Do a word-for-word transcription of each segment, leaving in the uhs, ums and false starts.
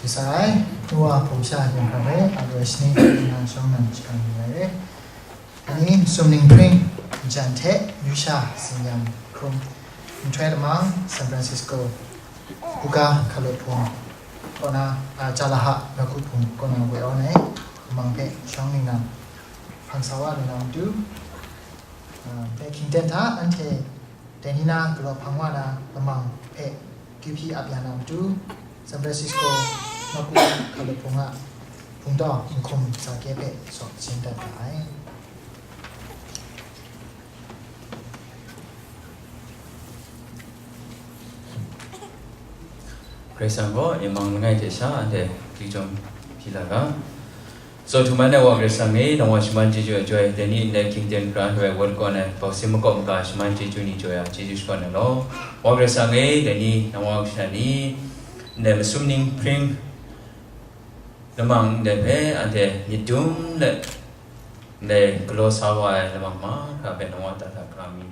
Sai, nuwa hpung sha yawng hkra hpe, a loi shaning hte nang shawng nang shagang ni ai re. Ani, sum ning hpring, jan hte, yu sha, zingyam hkrum, nhtoi lamang, San Francisco, Buga Hkalup Hpung, kaw na, a, Jalaha, Raku Hpung, kaw na woi awn ai, lamang hpe, shawng ningnan, hpang sa wa lu na matu, a, Black King ten hta, anhte, Dai ni na galaw hpang wa na lamang hpe kyu hpyi ap ya na matu, San Francisco nawku hkalup hpung a hpungdaw n hkum sa kye hpe saw sin dat ga ai. Karai Kasang gaw imang langai hte sha anhte hpyi chyawm hpyi la ga. Tsaw htum ai wa Karai Kasang e, nang wa shaman chyeju ai joi, dai ni ndai hkying ten hkra hkrai woi lakawn ai, bausin makawp maga shaman chyeju ni joi a, chyeju shakawn ai law. Wa Karai Kasang e, dai ni nang wa kasha ni, ndai masum ning hpring lamang ndai hpe anhte myit dum let, ndai galaw sa wa ai lamang mahkra hpe nang wa dat hta hkra mi,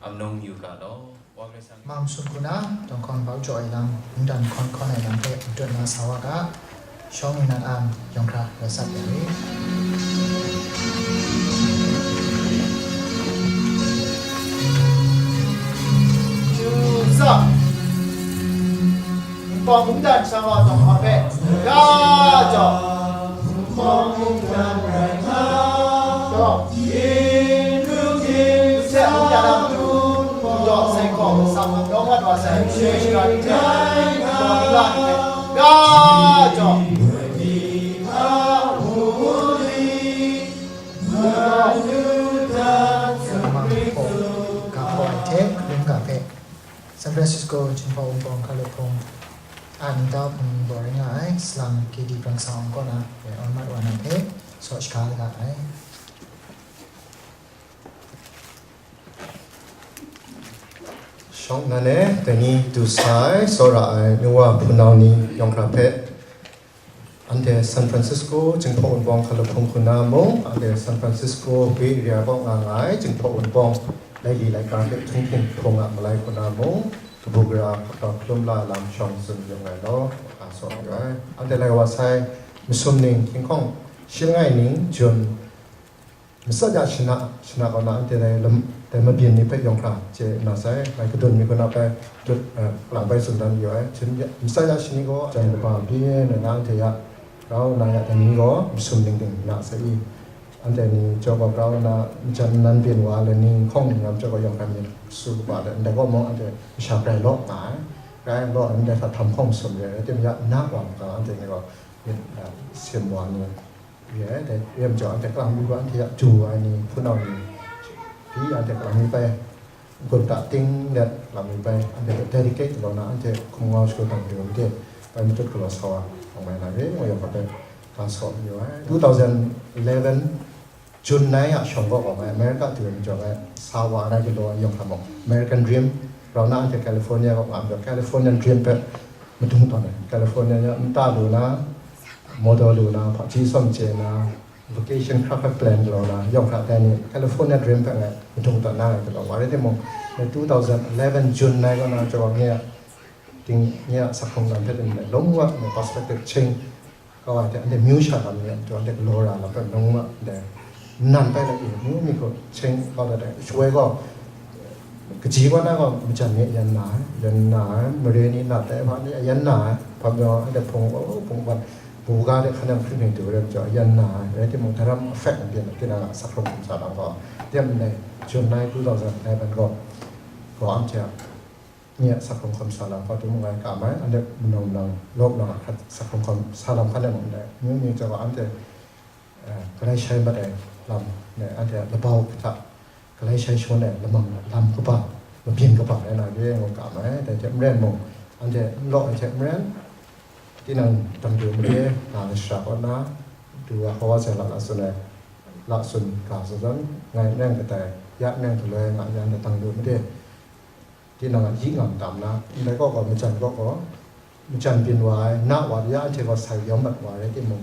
amnung yu ga law. Wa Karai Kasang. Mang sum hku na, dawng hkawn bau jaw ai lam, mungdan hkawn hkawn ai lam hpe matut na sa wa ga, shawng ningnan a yawng hkra rawt sat ya i. Sa, ningpawng mungdan sa wa dawng hkawn hpe, ya jaw. Ningpawng mungdan rai nga, jaw. Nse mungdan a matu, daw sai hkawng, sam nawng mat wa sai, share shara ni hte, daw ningla ni hte, ga jaw. Mang hpaw, ga hpaw ai hte, hkalum ga hpe, San Francisco, Jinghpaw Wunpawng Hkalup Hpung a ningtau hpung baw rai nga ai, salang K D Brang Sa Awng kaw na, woi awn mat wa na hpe, saw shaga la ga ai. Shawng nnan e, dai ni du sa ai, tsawra ai, nuwa hpunau ni yawng hkra hpe, anhte San Francisco, Jinghpaw Wunpawng Hkalup Hpung hku na mung, anhte San Francisco Bay Area kaw nga nga ai, Jinghpaw Wunpawng, laili laika hte htunghking hpung a malai hku na mung, kabu gara hkap hkrum la lam shawng tsun yung ai law, a saw yu ai. Anhte lai wa sai, masum ning, hkying hkawng, shi langai ning, Jun, Masat ya shana, shana kaw na anhte dai lam, dai mabyin ni hpe yawng hkra chye nna sai, ngai kadun mi kaw na bai, dut, eh, lang bai tsun dan yu ai. Chin ya, masat ya shani gaw, jan kaba byin nna anhte ya, grau nna ya, dai ni gaw masum ning ting na sai i. Anhte ni jaw gaw grau nna, majan nan byin wa le, ning hkawng ning lam jaw gaw yawng hkra myit su kaba le, ndai gaw mung anhte masha grai law nga ai. Grai law ai, ndai hta htam hkawng masum re ai, rai timung ya, na wa maga anhte ni gaw myit, eh, sim wa ni. Re ai, dai re ai majaw, anhte kalang mi gaw anhte a du ai ni, hpunau ni, pyi anhte kalang mi bai, gun ta ting let kalang mi bai, anhte hpe dedicate galaw na, anhte hkum ngau shagu dang yu made, bai matut galaw sa wa, awng mai na re, wa yawng hpe ga saw mayu ai. Two thousand eleven June nine a shawng kaw gaw ngai America du ai majaw ngai sa wa ai rai galaw ai yawng hkra mung, American Dream, rau na anhte California kaw nga majaw, Californian Dream hpe madung tawn ai, California ya nta lu na, model lu na, hpaji tsawm chye na, vacation hkra hkra plan galaw na, yawng hkra dai ni, California Dream hpe ngai madung tawn na ngai galaw wa rai timung, ngai two thousand eleven June nine kaw na jaw ngai a ting, ngai a sak hkrung lam hpe tim ngai lung wa, ngai perspective ching kau ai hte, anhte myu sha lam ni, anhte galaw ra lam hpe lung wa, ndai nan bai la i, myu mi hku ching kau dat ai, shawoi gaw, Kaji kaw na gaw majan ni yan na ai, yan na ai, mare ni nat ai, hpa ni yan na ai, hpa majaw anhte hpung, oh, hpung ban, buga de hkan yang hpring hpring du rai majaw yan na ai, rai timung, daram effect n byin ai, tinang a sak hkrung hkum sa lam gaw, dem ndai, June nine, two thousand eleven gaw, gaw anhte a, ni a sak hkrung hkum sa lam gaw, timung ngai kam ai, anhte manawng nang, lawk nang a hkat sak hkrung hkum sa lam hkan e mung ndai, myu ni jaw gaw anhte, eh, galai shai mat ai lam, ne, anhte a labau hta galai shai shangun ai lamang lam kaba, mabyin kaba rai na re ngu kam ai. Dai hte maren mung, anhte n law ai hte maren, tinang dang du made, nga ai shara kaw na, du wa hkawa sai la la tsun ai, la tsun ga zawn, ngai n reng kadai, ya n reng galoi nga yan dang du made. Tinang a yi ngam tam na, ndai kaw gaw, majan kaw gaw, majan byin wa ai, na wa ya anhte gaw sai yawm mat wa rai timung,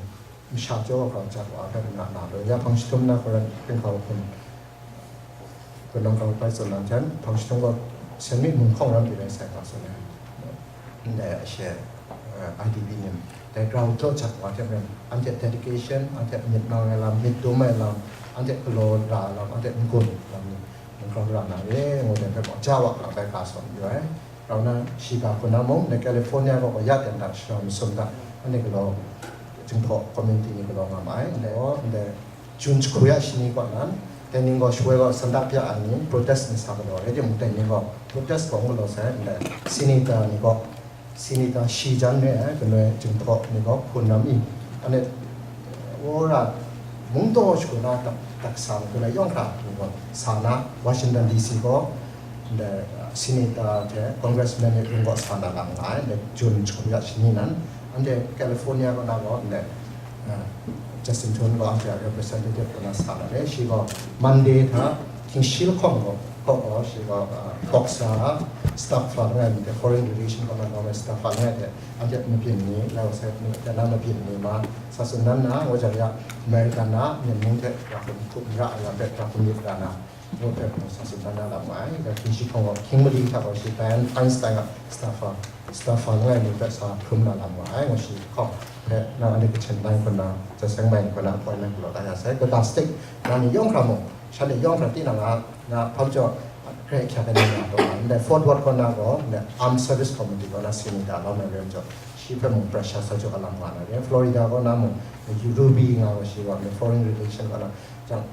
masha jaw grau jat wa ai hpe na na lu, ya hpang jahtum na Korin hpring hkau hpun, hpun nang grau bai tsun nang hten, hpang jahtum gaw, sen mi mung hkawng ram pyi rai sai, nga tsun ai. Ndai a she, I D P nim, dai grau jaw jat wa hte maren, anhte dedication, anhte myit mang ai lam, myit dum ai lam, anhte galaw ra ai lam, anhte n-gun lam ni, n grau ra na re, ngu dai hpe gaw, ja wa lang dai ga sawn yu ai. Rau na, shiga hku na mung, ndai California gaw ya ten da, shara masum da, anhte galaw, Jinghpaw community ni galaw nga ma ai, ndai gaw, ndai June jahku ya shani kaw nan, dai ning gaw shawoi gaw sanda pya ai ni protest ni sa galaw, rai timung, dai ning gaw protest gaw n galaw sai, ndai senator ni gaw, senator shi jan re ai, galoi Jinghpaw ni gaw hpun ram i, anhte wora mung taw shagu na tak, tak sa ni galoi yawng hkra ni gaw sa na, Washington D C gaw, ndai, uh, senator hte congressman ni lung gaw sa na lam nga ai, ndai June jahku ya shani nan, anhte California kaw na gaw, ndai, uh, Justin Thurn gaw anhte a representative kaw na sa na le, shi gaw Monday hta Tingshi lahkawng gaw, gaw gaw, shi gaw, uh, boxer, staffer langai mi hte, foreign relation kaw na gaw staffer langai hte, anhte mabyin ni, lai wa sai, na mabyin ni ma, sa tsun dan na, ngu jang ya, American na, Myen mung hte, ra hkum hkum ra, a lam hpe, ra hkum myit ra na, ngu hpe mung sa tsun dan na lam nga ai, ga Tingshi hkawng gaw, King Mali hta gaw shi Dianne Feinstein a staffer, staffer langai mi hpe sa hkrum na lam nga ai, ngu shi hkawng hpe, nang anhte Kachin bai hkun na, Jaseng bai hkun na, appointment galaw da ya sai, kaga state na ni yawng hkra mung, shanhte yawng hkra tinang a, na hpang jaw, hkrai hkyak ai ni nga taw, ndai Fort Worth kaw na gaw, ndai Armed Service Committee kaw na senator lawm ai rim jaw, shi hpe mung pressure sa jaw a lam nga na re, Florida kaw na mung, Ruby nga gaw shi gaw, ndai foreign relation kaw na, jang,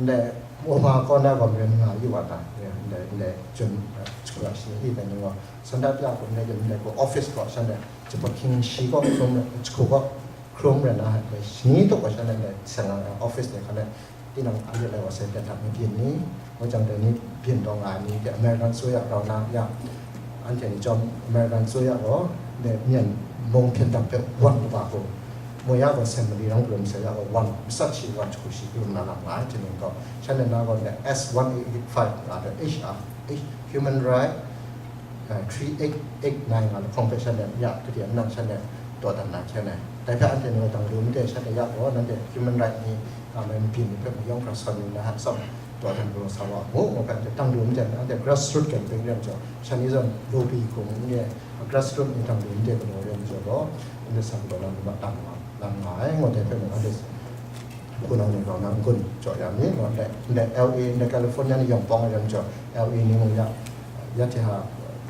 ndai Myanmar kaw na gaw maren nga yu wa ta, ndai, ndai June, uh, jahku ya shani i dai ni gaw, sanda pya hkum rai tim, ndai gaw office gaw shanhte, Jinghpaw King shi gaw hkrum, jahku gaw hkrum rai na, ndai shani tup gaw shanhte ndai seng nga ai office ni hkan e, tinang anhte lai wa sai, dai hta mabyin ni, ngu jang dai ni byin taw nga ai ni hte American အစိုးရ rau na ya, anhte ni chyawm American အစိုးရ gaw, ndai Myen mung hpyen dang hpe wan kaba hku, Myen ya gaw seng mali rang galum sai ya gaw, wan matsat shi wan jahku shi galum na lam nga ai, hte ning gaw, shanhte na gaw, ndai S one eight eight five nga ai H R, H, human right, uh, three eight eight nine nga lahkawng hpe shanhte ya, kade nang shanhte dawdan na hkyen ai. Dai hpe anhte ni gaw dang lu made, shanhte ya gaw, nanhte human right ni, nga ai mabyin ni hpe mayawng hkra sawn yu na, atsam dawdan galaw sa wa mu, ngu hpe anhte dang lu made, anhte grassroot campaign rim jaw, shan ni zawn lobby hkum n re, grassroot ni dang lu made galaw rim jaw gaw, anhte sa galaw na lam nga, lam nga ai, ngu dai hpe mung anhte hpunau ni rau na n-gun jaw ya mi, ngu ndai, ndai L A, ndai California ni yawng pawng ai rim jaw, L A ni mung ya, ya hte ha,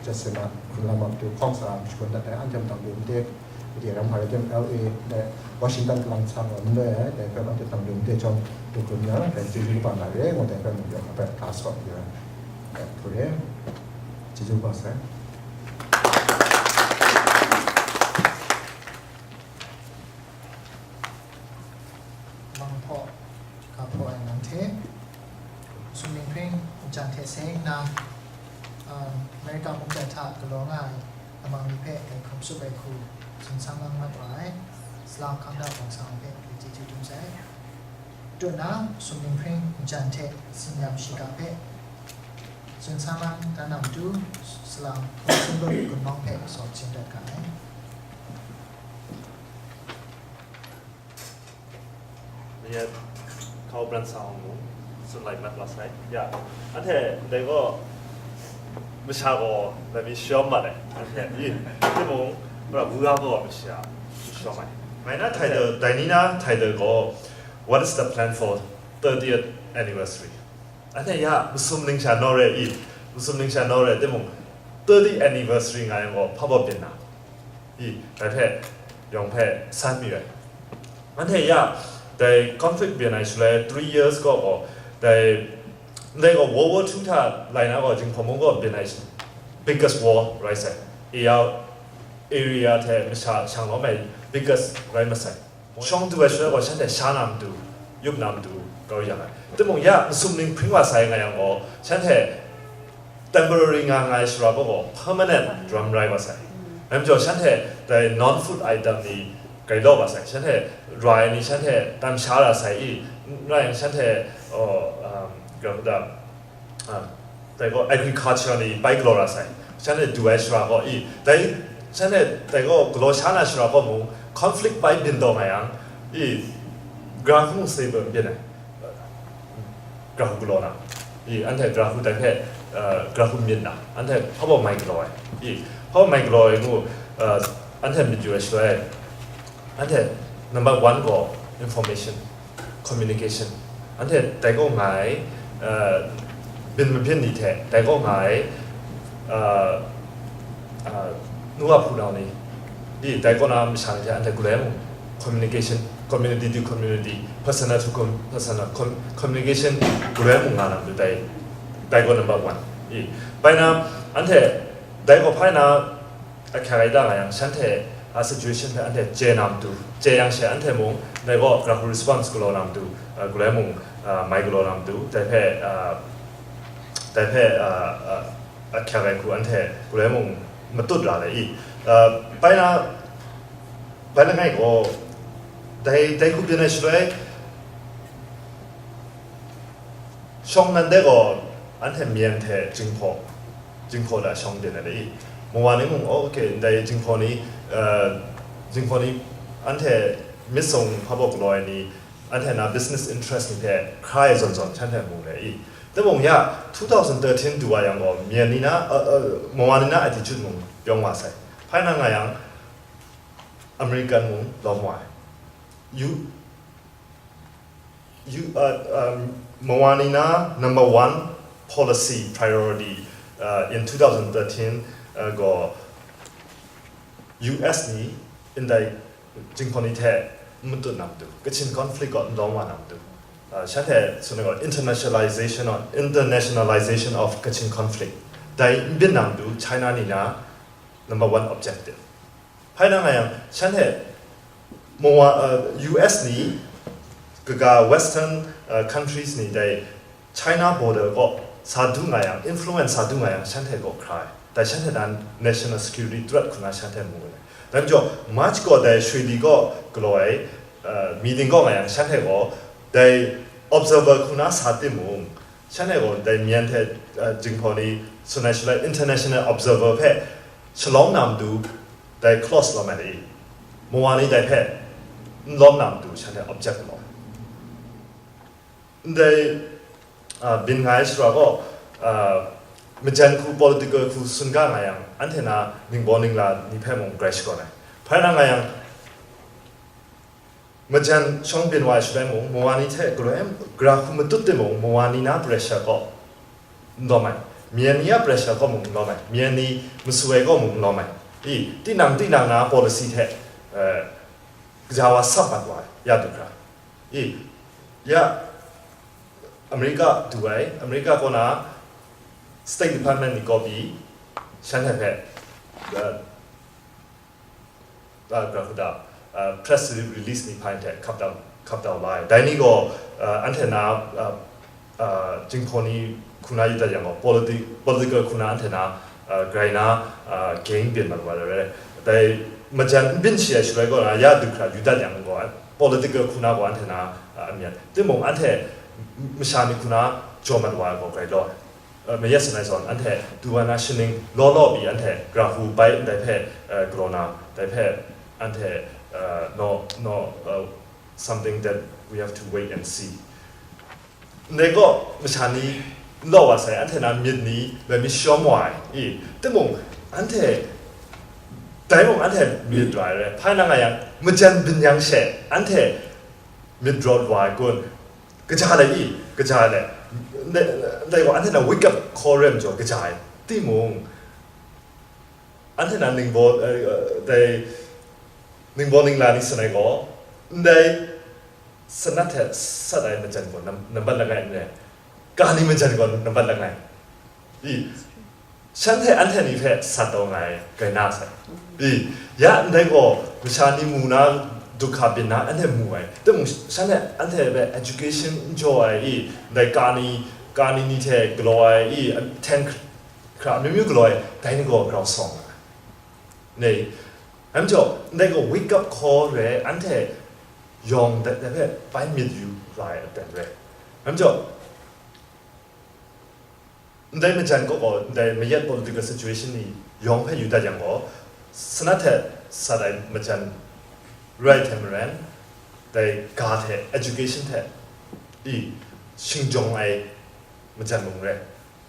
Justin a hkrun lam a matu hkawng sa ai, shakawn dat ai, anhte mung dang lu made, India ram hpa rai tim, L A, dai Washington kalang sang wa n loi ai, dai hpe anhte dang lu made chyawm, du hkrum yang, dai chyeju kaba nga re, ngu dai hpe mung yawng hpe ga sawn yu ai, dai hku re, chyeju kaba sai. Mang hpaw, ga hpaw ai nang hte, sumning hpring, njan hte seng nna, um, America mung hta galaw nga ai lamang ni hpe dai hkrum tsup ai hku tsun sang lang mat wa ai, Salam Kangda Bawng Sang hpe chyeju dum sai. Tut na, sumning hpring, njan hte tsin yam shiga hpe tsun sang lang dan na matu, Salam Hpung Sumlut Gun Mawng hpe sawt chyen dat ga ai. Ni a kau pran sa hkawng mung, tsun lai mat wa sai. Ya, anhte ndai gaw, masha gaw, dai mi shawm mat ai. Anhte, i, timung, pra bu ga gaw masha, shawm ai. Ngai na title, dai ni na title gaw, What is the plan for thirtieth anniversary? Anhte ya, masum ning sha naw re i, masum ning sha naw re timung, thirty anniversary nga yang gaw, hpa baw byin na? I, dai hpe, yawng hpe san mi ai. Anhte ya, dai conflict byin ai shaloi three years gaw gaw, dai, ndai gaw World War Two hta lai na gaw, Jinghpaw mung gaw byin ai biggest war rai sai. Area, area hte masha shang lawm ai biggest rai masai. Shawng du ai shaloi gaw, shanhte sha na matu, yup na matu, kau ya ai. Timung ya, masum ning hpring wa sai nga yang gaw, shanhte temporary nga nga ai shara gaw gaw, permanent ram rai wa sai. Rai majaw, shanhte dai non-food item ni gai law wa sai. Shanhte rai ni, shanhte tam sha ra sai i, n rai yang shanhte, oh, um, ga hku da, a, dai gaw agriculture ni bai galaw ra sai. Shanhte du ai shara gaw i, dai, shanhte dai gaw galaw sha na shara gaw mung, conflict bai byin taw nga yang i, gra hku se bun byin ai. Gra hku galaw na i, anhte gra hku dai hpe, uh, gra hku myit na, anhte hpa baw mai galaw ai i, hpa baw mai galaw ai ngu, uh, anhte myit yu ai shaloi, anhte number one gaw information, communication, anhte dai kaw nga ai, uh, byin mabyin ni hte dai kaw nga ai, uh, uh, nu wa hpunau ni, i dai kaw na masha ni hte anhte galoi mung communication, community to community, personal to com- personal com- communication galoi mung nga na matu dai, dai gaw number one. I bai na, anhte dai gaw hpai na ahkyak ai da nga yang, shanhte a situation hpe anhte chye na matu, chye yang she anhte mung dai gaw grahku response galaw na matu, uh, galoi mung, uh, mai galaw na matu, dai hpe, uh, dai hpe, uh, uh, ahkyak ai hku anhte galoi mung matut ra le i, uh, bai na, bai langai gaw, dai, dai hku byin ai shaloi, shawng nan de gaw, anhte myen hte jinghpaw, jinghpaw da shawng byin ai le i, mawa ni mung, oh, okay, ndai jinghpaw ni, uh, jinghpaw ni, anhte myit sung hpa baw galaw ai ni, anhte na business interest ni hpe hkra ai zawn zawn, shanhte mu le i. Timung ya, two thousand thirteen du wa yang gaw, myen ni na, uh, uh, mawa ni na attitude mung pyawng wa sai. Hpai na nga yang, American mung lawm wa ai. U, U, uh, um, mawa ni na number one policy priority, uh, in two thousand thirteen, uh, gaw U S ni ndai jinghpaw ni hte n matut na matu, Kachin conflict gaw n lawm wa na matu, uh, shanhte tsun ai gaw internationalization of, internationalization of Kachin conflict, dai n byin na matu China ni na number one objective. Hpai na nga yang, shanhte mawa, uh, U S ni kaga Western, uh, countries ni dai China border kaw sa du nga yang, influence sa du nga yang, shanhte kaw hkra ai. Dai shanhte nan national security threat hku na shanhte mu ai. Dai majaw, March kaw dai Shwe Li kaw galaw ai, uh, meeting kaw nga yang, shanhte gaw dai observer hku na sa timung, shanhte gaw dai myen hte, uh, jinghpaw ni tsun ai shaloi international observer hpe shalawm na matu dai clause lawm ai le i, mawa ni dai hpe n lawm na matu shanhte object galaw. Ndai, uh, byin nga ai shara gaw, uh, majan hku, political hku tsun ga nga yang, anhte na ningbaw ningla ni hpe mung grai shakawn ai. Hpai na nga yang, majan shawng byin wa ai shaloi mung, mawa ni hte galoi, gara hku matut timung, mawa ni na pressure gaw n lawm ai. Myen ni a pressure gaw mung n lawm ai. Myen ni masu ai gaw mung n lawm ai. I, tinang tinang na policy hte, eh, gaja wa sap mat wa ai, ya du hkra. I, ya, America du ai, America kaw na State Department ni kaw pyi, shanhte hpe, eh, uh, gara hku da, uh, press release ni hpa hte hkap dau, hkap dau la ai. Dai ni gaw, uh, anhte na, uh, uh, jinghpaw ni hku na yu dat yang gaw, politi-, political hku na anhte na, uh, grai na, uh, gain byin mat wa ai. Dai majan n byin shi ai shaloi gaw na, ya du hkra yu dat yang gaw, political hku na gaw anhte na, uh, a myit. Timung anhte masha ni hku na jaw mat wa ai gaw grai law ai. Uh, mayat sangai zawn, anhte tu wa na shaning law law pyi, anhte gara hku bai ndai hpe, uh, galaw na, dai hpe anhte, uh, no, no, uh, something that we have to wait and see. Ndai gaw masha ni n law wa sai, anhte na myit ni loi mi shawm wa ai i, timung anhte, dai mung anhte myit ra ai rai, hpai na nga yang, majan byin yang she, anhte myit rawt wa ai kun, kaja le i, kaja le, ndai, ndai gaw anhte na wake up call rai majaw kaja ai. Timung, anhte na ningbaw, eh, eh, dai ningbaw ningla ni tsun ai gaw, ndai sanat hte sat ai majan gaw nam-, nambat langai n rai, ka ni majan gaw nambat langai. I, shanhte anhte ni hpe sat taw nga ai, grai na sai. I, ya ndai gaw, masha ni mu na, dukha byin na, anhte mu ai. Timung, shanhte anhte hpe education n jaw ai, i, ndai ka ni, ka ni ni hte galaw ai, i, ten hkra amyu myu galaw ai, dai ni gaw grau sawng nga ai. Nei, anhte gaw, ndai gaw wake up call re, anhte yawng dai, dai hpe bai myit yu ra ai aten re. Anhte gaw, ndai majan kaw gaw, ndai mayat political situation ni yawng hpe yu dat yang gaw, sanat hte sat ai majan rai hte maren, dai ga hte, education hte, i, shingjawng ai majan mung rai.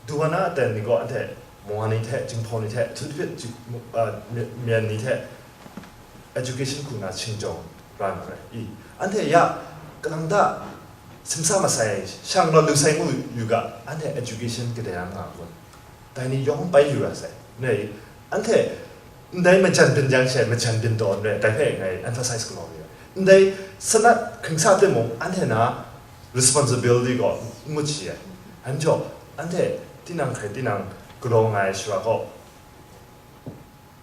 Duwa na aten ni gaw anhte, mawa ni hte, jinghpaw ni hte, ahtu hpit, jing-, ah, myen ni hte, education hku na shingjawng ra na rai. I, anhte ya, kalang ta, simsa masai, shang nawn lu sai ngu yu ga, anhte education kadai ram nga kun. Dai ni yawng bai yu ra sai. Nai, anhte, ndai majan byin yang she, majan byin taw n rai, dai hpe ngai emphasize galaw yu. Ndai sanat hkringsa timung, anhte na responsibility gaw n mut shi ai. Anhte, anhte, tinang hkrai tinang galaw nga ai shara gaw,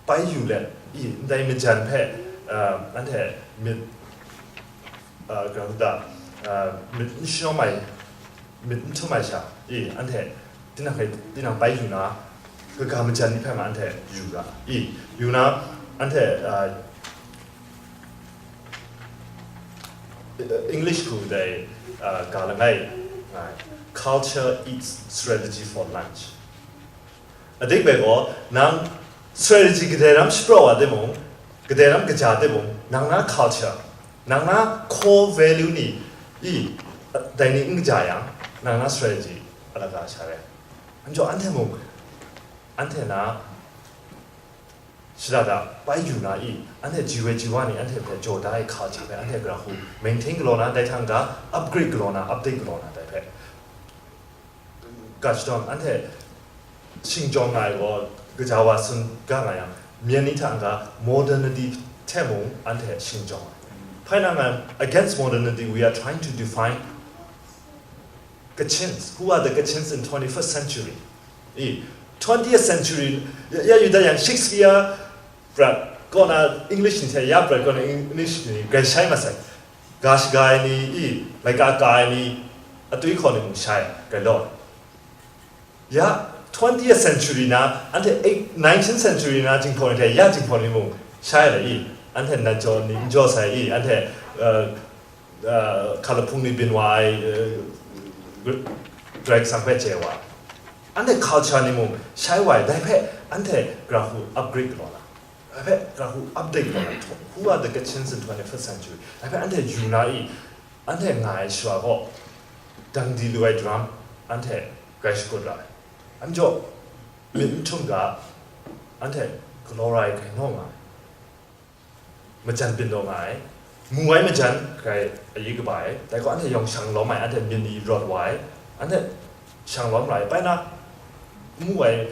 bai yu let, i, ndai majan hpe, uh, anhte myit, uh, grau da, uh, myit n shawm ai, myit n htum ai sha, i, anhte tinang hpe, tinang bai yu na, kaga majan ni hpe ma anhte yu ga, i, yu na, anhte, uh, English hku dai, uh, ga langai, ngai, culture eats strategy for lunch. Adik bai gaw, nang strategy kadai ram shapraw wa timung, kadai ram kaja timung, nang na culture, nang na core value ni, i, dai ni n kaja yang, nang na strategy alaga sha rai. Anjaw anhte mung, anhte na shada da bai yu na i, anhte ji wai ji wa ni anhte hpe jaw da ai culture hpe anhte gara hku maintain galaw na, dai hta n-ga upgrade galaw na, update galaw na, dai hpe ga shadawn anhte shingjawng nga ai gaw, kaja wa tsun ga nga yang, myen ni hta n-ga modernity hte mung anhte shingjawng ai. Hpai nang, against modernity, we are trying to define Kachins. Who are the Kachins in twenty-first century? I, twentieth century, ya, ya yu da yang Shakespeare prat kaw na English ni hte ya prat kaw na English ni grai shai masai. Ga shaga ai ni, i, laika ka ai ni, atwi hkaw ni mung shai, grai law. Ya, twentieth century na, anhte eight, nineteenth century na jinghpaw ni hte ya jinghpaw ni mung shai ai la i, anhte nat jaw ni n jaw sai i, anhte, uh, uh, hkalahpung ni byin wa ai, uh, Karai Kasang hpe chye wa. Anhte culture ni mung shai wa ai, dai hpe anhte gara hku upgrade galaw na, dai hpe gara hku update galaw na, who are the Kachins in twenty-first century? Dai hpe anhte yu na i, anhte nga ai shara gaw, dang di lu ai daram, anhte grai shakut ra ai. Anjaw, myit n htum ga, anhte galaw ra ai grai naw nga ai. Majan byin taw nga ai, mu ai majan grai ayi kaba ai, dai gaw anhte yawng shang lawm ai, anhte myit ni rawt wa ai, anhte shang lawm ra ai, bai na, n mu ai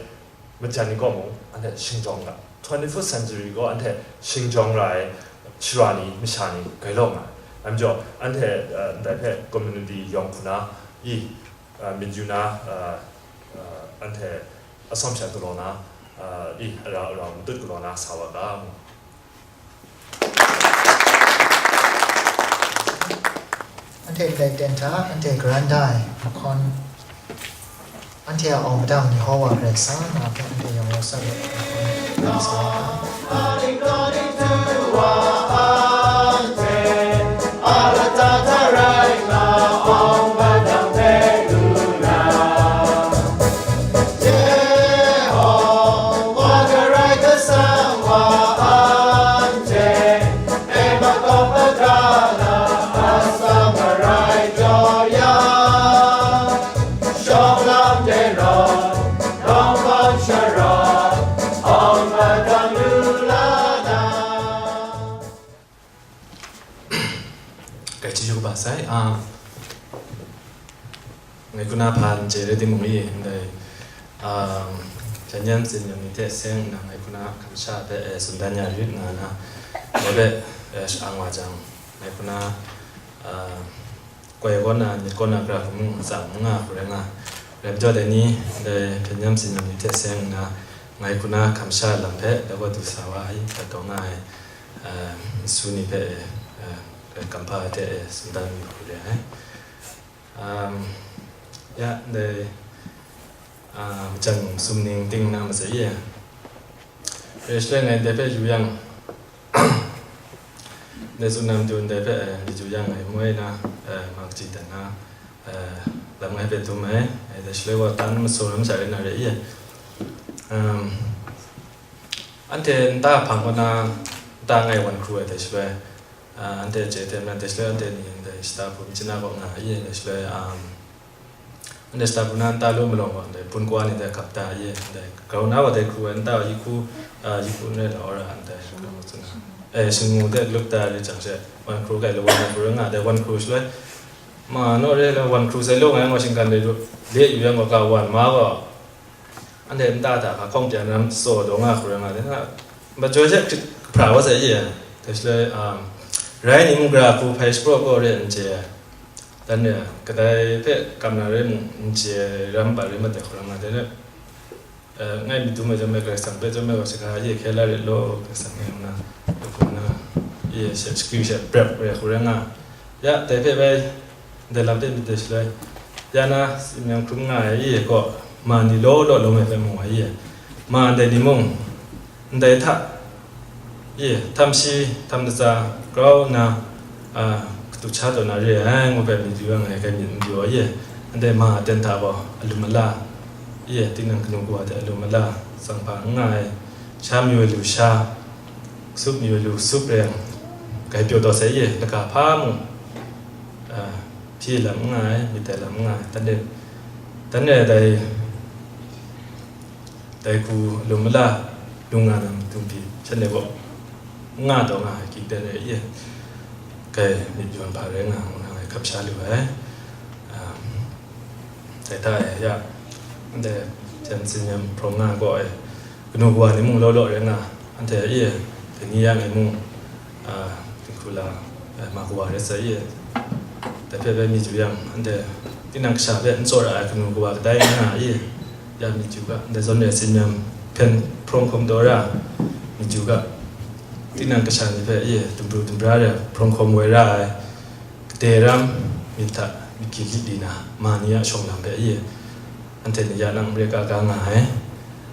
majan ni gaw mung, anhte shingjawng ga, twenty-first century gaw anhte shingjawng ra ai, shara ni, masha ni, grai lawm nga ai. Dai majaw, anhte, uh, ndai hpe community yawng hku na, i, uh, myit yu na, uh, uh, anhte atsawm sha galaw na, uh, i, ara, ara matut galaw na sa wa ga, mu. Anhte ndai ten hta, anhte karan da ai, mahkawn, anhte a awng padang Yehowa Karai Kasang na hpe anhte yawng yawng sa let, mahkawn, sa wa ga. Kai chyeju kaba sai, a, ngai kuna hpa n chye rai timung i, ndai, a, hpyen yam tsin yam ni hte seng nna ngai kuna kamsha hpe, e, tsun dan ya rit nga na, dai hpe, e, sha-ang wa jang, ngai kuna, a, koi kaw na, myit kaw na, gara hku mung, atsam n nga hku rai nga. Rai majaw dai ni, ndai hpyen yam tsin yam ni hte seng nna, ngai kuna kamsha lam hpe, dai gaw du sa wa ai, dat taw nga ai, a, nsu ni hpe, e, e, kamhpa hte, e, tsun dan yu hku re ai. Um, ya, ndai, a, majan sumning ting na masai e. Dai shaloi ngai ndai hpe yu yang, ndai tsun na matu ndai hpe, e, yu yang ngai moi na, e, mak chyi dan na, e, lam ngai hpe dum ai, e, dai shaloi gaw tan masaw na masha rai na re i. Um, anhte nta hpang kaw na, nta ngai wan hkru ai dai shaloi, a, anhte chye tem na, dai shaloi anhte ni ndai shata hpung chyina kaw nga i, dai shaloi, um, Ndai Stabuna nta lu malawng wa, ndai Pun Kwa ni dai kap ta ye, ndai grau na wa dai hkru ai nta yi hku, a, yi hku n rai na wa ra, ndai grau na. E, Shingngu de lup ta ri jang she, wan hkru kai lo, wan hkru nga, dai wan hkru shaloi, ma naw re la, wan hkru sai lo ngai, ngai shinggan de lu, le yu yang wa ka wan ma wa, anhte nta ta hka hkawng pyan ram tsaw daw nga hkru nga de, na, ma jaw she hkrit hpra wa sai ye, dai shaloi, um, rai ni mung gra hku hpai shapraw kaw re n chye ai. Dan re, kadai hpe kam na re mung, n chye ram pa re mat ai hkrum nga de re. Eh, ngai myit dum ai chyawm e, Karai Kasang hpe chyawm e, wa shaga ye hkye la rit law, Karai Kasang ngai nna, hkum na, ye she shakri she prep re hku rai nga. Ya, dai hpe bai, ndai lam hpe myit de shaloi, ya na, tsin yang hkrum nga ai ye kaw, ma ni law law lawm ai hpe mu ai ye. Ma ndai ni mung, ndai hta, ye, htam shi, htam latsa, grau nna, a, katu sha taw na re ai, ngu hpe myit yu yang ngai hkai myit n pyaw ye, ndai ma aten hta gaw, alum ala, ye, tinang kanu kawa hte alum ala, tsang hpa n nga ai, sha mayu ai lu sha, kasup mayu ai lu kasup rai yang, grai pyaw taw sai ye, laka hpa mung, a, hpyi lam n nga ai, myit ai lam n nga ai, dan re, dan re ai dai, dai hku lum mala lung nga na matu pyi, shanhte gaw n nga taw nga ai, hkying ten e ye, kai myit yawn hpa rai nga, ngu na ngai hkap sha lu ai. Um, dai hta e ya, ndai jan tsin yan hprawng nga gaw ai, kanu kawa ni mung law law rai nga, anhte ye, dai ni ya ngai mung, a, dinghku la, a, ma kawa rai sai ye. Dai hpe bai myit yu yang, anhte tinang kasha hpe n tsawra ai kanu kawa kadai n nga i, ya myit yu ga, ndai zawn re tsin yan hpyen hprawng hkawm taw ra, myit yu ga, tinang kasha ni hpe i, dumbru dumbra re hprawng hkawm woi ra ai, kade ram myit hta myit gyi lit li na, ma ni a shawng lam hpe i, anhte ni ya nang mare ka ga nga ai,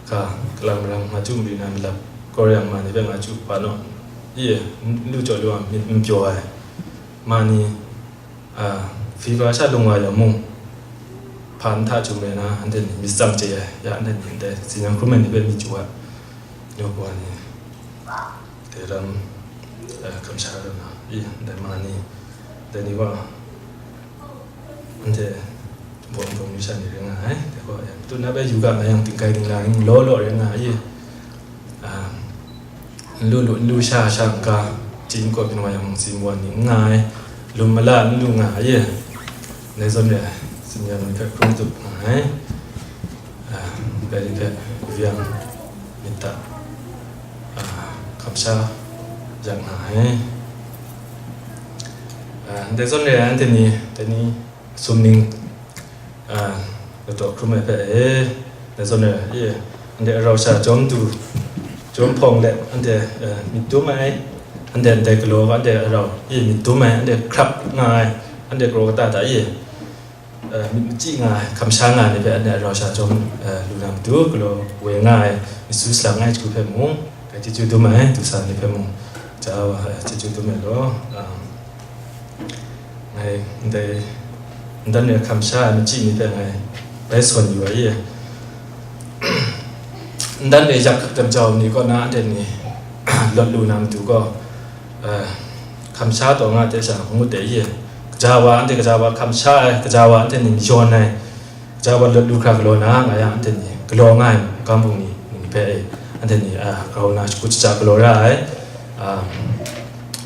ga, kalang marang nga chyu mari na malap, kaw rai yang ma ni hpe nga chyu hpa naw, i, n lu jaw lu ai myit n pyaw ai, ma ni, a, fever sha lung wa yang mung, hpa n hta chyu mari na, anhte ni myit tsang chye ai, ya anhte ni ndai tsin yan hkrum ai ni hpe myit chyu ai, nyaw kawa ni, dai ram, a, kamsha ram na, i, ndai ma ni, dai ni wa, anhte bawng bawng ni sha ni rai nga ai, dai gaw, ya, matu na bai yu ga nga yang, tingkai tingla ni law law rai nga ai, a, n lu lu, n lu sha sha n ga, chyi n kawp byin wa yang, mungsi mawan ni n nga ai, lum mala n lu nga ai, dai zawn re ai, tsin yan ni hpe hkrum tup nga ai, a, dai ni hpe yu yang, myit hta, a, kamsha yak nga ai. A, ndai zawn re ai, anhte ni, dai ni, sum ning, a, ladaw hkrum ai hpe e, dai zawn re ai, anhte arau sha jawm du, jawm hpawng let, anhte, a, myit dum ai, anhte ndai galaw ga, anhte arau, e, myit dum ai, anhte hkrap nga ai, anhte kraw kata hta e, a, myit machyi nga ai, kamsha nga ai ni hpe anhte arau sha jawm, a, lu na matu, galaw woi nga ai, myit su salang ai jahku hpe mung, Ngai chyeju dum ai, du sa ni hpe mung, ja wa, eh, chyeju dum ai law, ah, ngai ndai, ndan re hkam sha ai machyi ni hpe ngai bai sawn yu ai. Ndan re yak hkak dan jau ni kaw na, anhte ni lawt lu na matu gaw, eh, hkam sha taw nga hte sha ngut ai. Kaja wa, anhte kaja wa hkam sha ai, kaja wa anhte ni mayawn ai, Kaja wa lawt lu hkra galaw na nga yang, anhte ni galaw nga ai, gam hpung ni, ni hpe e, anhte ni, a, grau na shakut shaja galaw ra ai, a,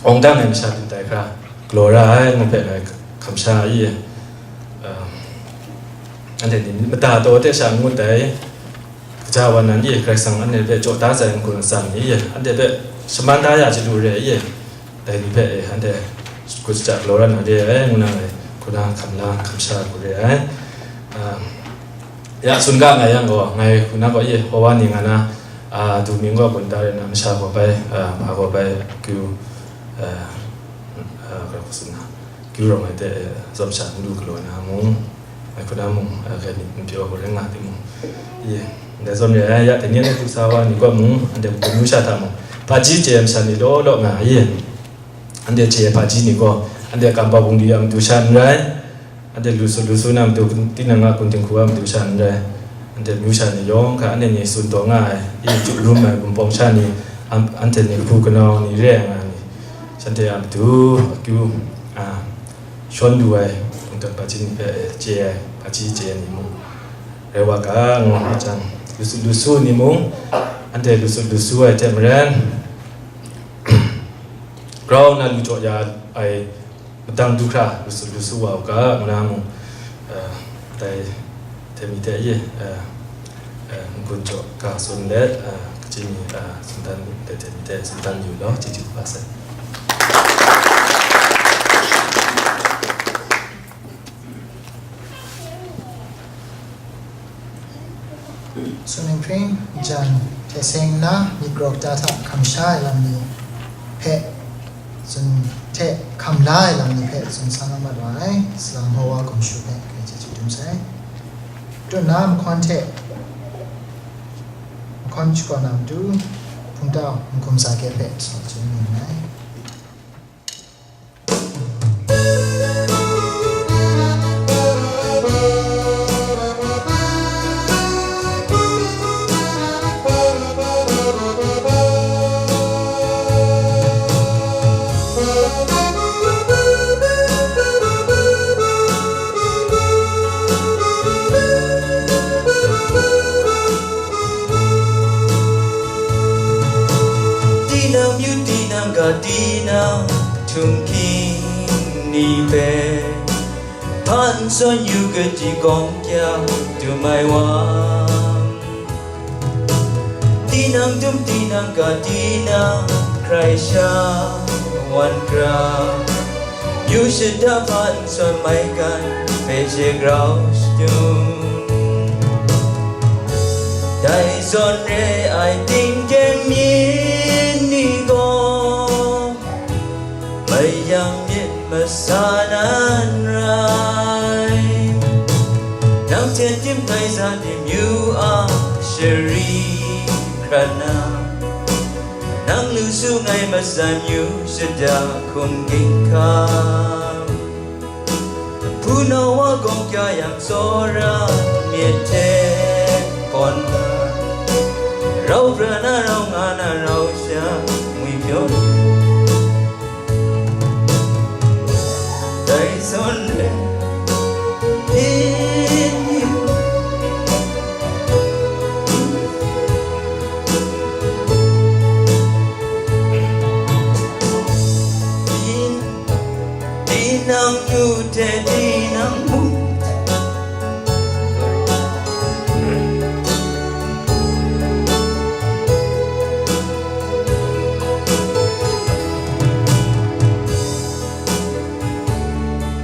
awng dang ai masha byin tai hkra galaw ra ai, ngu hpe ngai hkam sha ai, a, anhte ni mata taw hte sha n ngut ai, kaja wa nan e, Karai Kasang anhte hpe jaw da sai n-gun atsam ni e, anhte hpe shaman da ya chyalu re ai, Dai ni hpe, eh, anhte shakut shaja galaw ra na re ai, ngu na ngai hku na hkam la hkam sha hku re ai. Ah, ya, tsun ga nga yang gaw, ngai hku na gaw, ye, Hpawa ni nga na, ah, du ming gaw gun da re na, masha gaw bai, ah, hpa gaw bai, akyu, ah, ah, hkra hku tsun na, akyu rawng ai hte, eh, tsawm sha n lu galaw na mung, Ngai hku na mung, a, kai myit n pyaw hku rai nga timung, ye, ndai zawn re ai, ya, dai ni anhte hku sa wa ni kaw mung, anhte hku myu sha hta mung, hpaji chye ai masha ni law law nga ai, ye, anhte chye ai hpaji ni gaw, anhte Kampau Bungli a matu sha n rai, anhte lu su lu su na matu, tinang a kun dinghku a matu sha n rai, anhte myu sha ni yawng hkra anhte ni tsun taw nga ai, ye, chyu rum ai, Wunpawng sha ni, an-, anhte ni hku kanau ni re ai nga ni, shanhte a matu akyu, a, shawn lu ai, lungdawn hpaji ni hpe chye ai, Aji je ni mung rai wa ga, ngu nga jang, lusut lusu ni mung, anhte lusut lusu ai hte maren, grau na lu jaw ya ai madang du hkra lusut lusu wa u ga, ngu na mung, eh, dai hte mi hte ye, eh, eh, n-gun jaw ga tsun let, eh, kaji mi, eh, tsun dan let hte mi hte tsun dan yu law, chyeju kaba sai. Sung Ninghpring, jan hte seng nna, myit grawk ta hta hkam sha ai lam ni hpe tsun hte hkam la ai lam ni hpe tsun sa na mat wa ai, Salang Hkawa Gumshu hpe hkai chyeju dum sai. Tut nna mahkawn hte, mahkawn shakawn na matu, hpungtau, n-gun sa kye hpe sa chyeju ning ai. Tinang myu, tinang ga, tinang htum hking ni hpe, hpan sawn yu kaji gawng kya dum ai wa. Tinang dum, tinang ga, tinang hkrai sha wan hkra, yu shada hpan sawn maigan hpe she grau shadum. Dai zawn re ai tinggyeng myit ni gaw, mayang myit masa nan rai. Nang hten tim hkrai sa tim yu a shari hkrat na, nang lu su ngai matsan yu shada hkum ginhkam. Hpunau wa gawng kya yang tsawra myit hte gawn nga, rau pra na rau nga na rau sha ngwi pyaw. Dai zawn e, tinang yu hte tinang mu.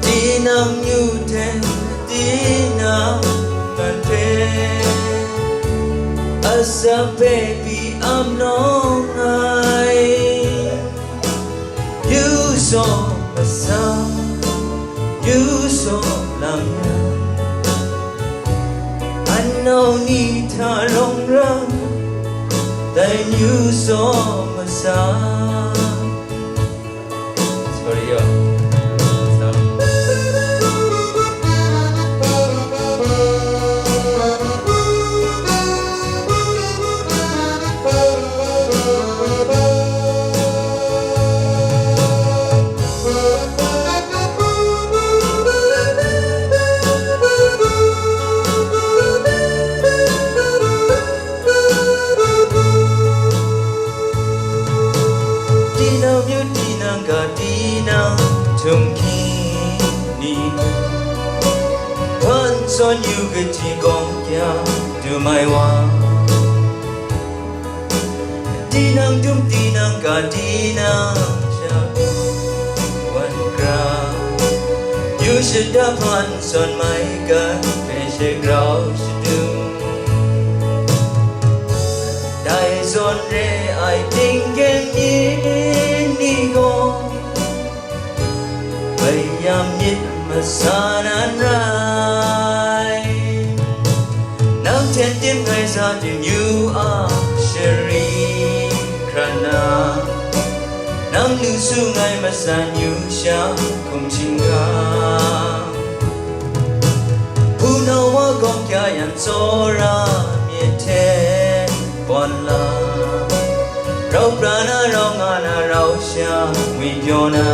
Tinang yu hte tinang kan hte, asak hpe pyi ap nawng ai. Yu saw masa, yu saw lam ya, anau ni hta rawng ra, dai yu saw masa. Sorry, yo. Tinang myu, tinang ga, tinang htum hking ni, hpan sawn yu kaji gawng kya dum ai wa. Tinang dum, tinang ga, tinang sha wan gra, yu shada hpan sawn mai ga, hpe she grau shadum. Dai zawn re ai tinggyeng myit ni gaw, mayam myit masa nan rai. Nang hten tim ngai sa tim yu a shari hkran na, nang lu su ngai matsan yu sha hkum shingkang. Hpunau wa gawng kya yan tsawra myit hte pawn la, rau pra na rau nga na rau sha ngwi pyaw na,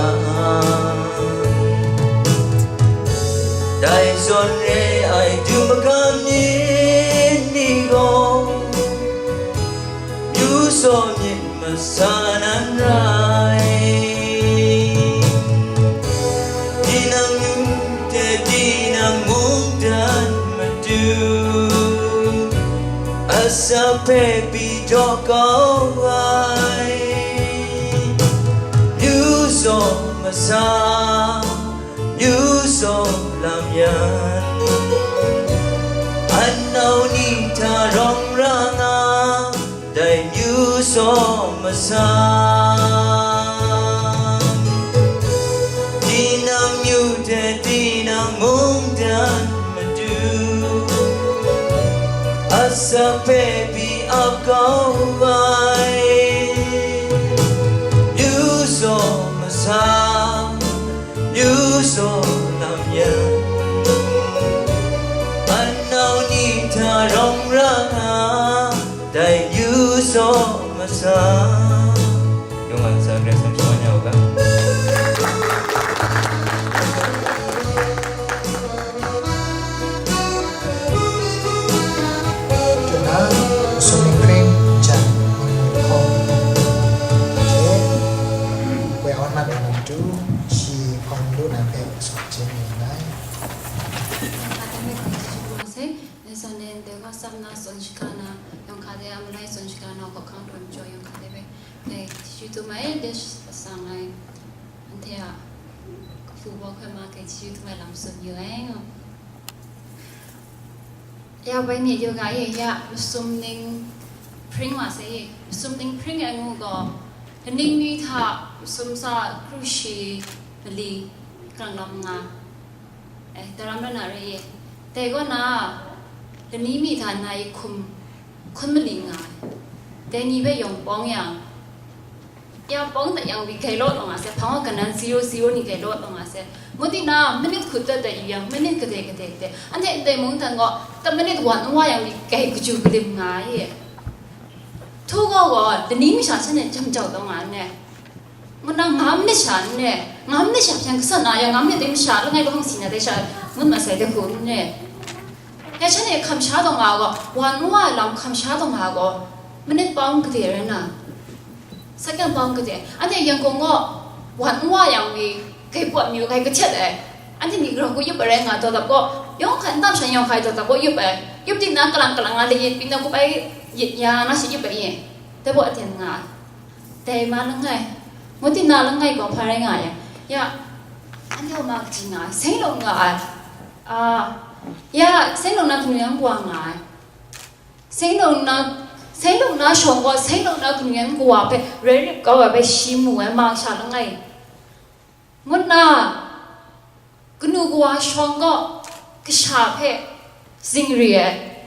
Ai zawn re ai du magam myit ni gaw, yu saw myit masa nan rai. Tinang yu hte tinang mungdan matu, asak hpe pyi jaw kau ai. Yu saw masa, yu saw lam yan, an nau ni hta rawng ra nga, dai yu saw masa. Tinang yu hte tinang mungdan matu, asak hpe pyi ap kau ai. Yu saw masa, yu saw lam yan, an nau ni hta rawng ra nga, dai yu saw masa. Yung a ntsa Karai Kasang shaman ya u ga. Tuna, sumning pring jan, hkawm hte, woi awan mat ai matu, shi hkawm lu na hpe, sawt chye mi nngai. Dai zawn nen, dai wa sam na, zawn shaka na, yawng hka de a malai zawn shaka na, hkawhkang hkrum jaw yawng hka de hpe, dai, chyeju tum ai, dai shasang ai, anhte a kafu baw hkoi ma hkrai chyeju tum ai lam tsun yu ai. Ya, bai ni yu ga e, ya, masum ning hpring wa sai e, masum ning hpring ai ngu gaw, kaning ni hta masum sa kru shi mali, kalang lam nga. Eh, daram rai na rai e. Dai kaw na, lani mi hta nai hkum hkun mali nga ai. Dai ni hpe yawng pawng yang, ya pawng dat yang mi gai law law nga se, hpang wa kanan zero zero ni gai law law nga se. Ngu di na, minit hkut dat dat yu yang, minit kadai kadai kadai. Anhte ndai mung htan gaw, ta minit wan n wa yang mi gai kaju kalim nga ai e. Htu gaw gaw, lani masha shan e jam jau taw nga ai. Ngu na, nga minit sha n re, nga minit sha hpyen kasa na ya, nga minit dai masha langai lahkawng si na dai sha ngut masai dai hku n re. Ya shan e hkam sha taw nga gaw, wan wa ai lam hkam sha taw nga gaw, minit pawng kade rai na, second pawng kade, anhte Yangon gaw wan wa yang mi, gai pawt mi, gai kahtet ai, anhte ni grau hku yup ai rai nga, daw dap gaw, yawng hkai n tam shan yawng hkai daw dap gaw yup ai, yup di na kalang kalang nga layit pyi na kup ai yit ya na shi yup ai ye, dai baw aten nga ai. Dai ma langai, ngut di na langai gaw hpa rai nga ai? Ya, anhte a ma kaji nga ai, seng lung nga ai. A, ya, seng lung na kanu yan kawa nga ai. Seng lung na, seng lung na shawng gaw, seng lung na kanu yan kawa hpe rai rip kau ai hpe shi mu ai, ma kasha langai. Ngut na, kanu kawa shawng gaw kasha hpe zingri ai.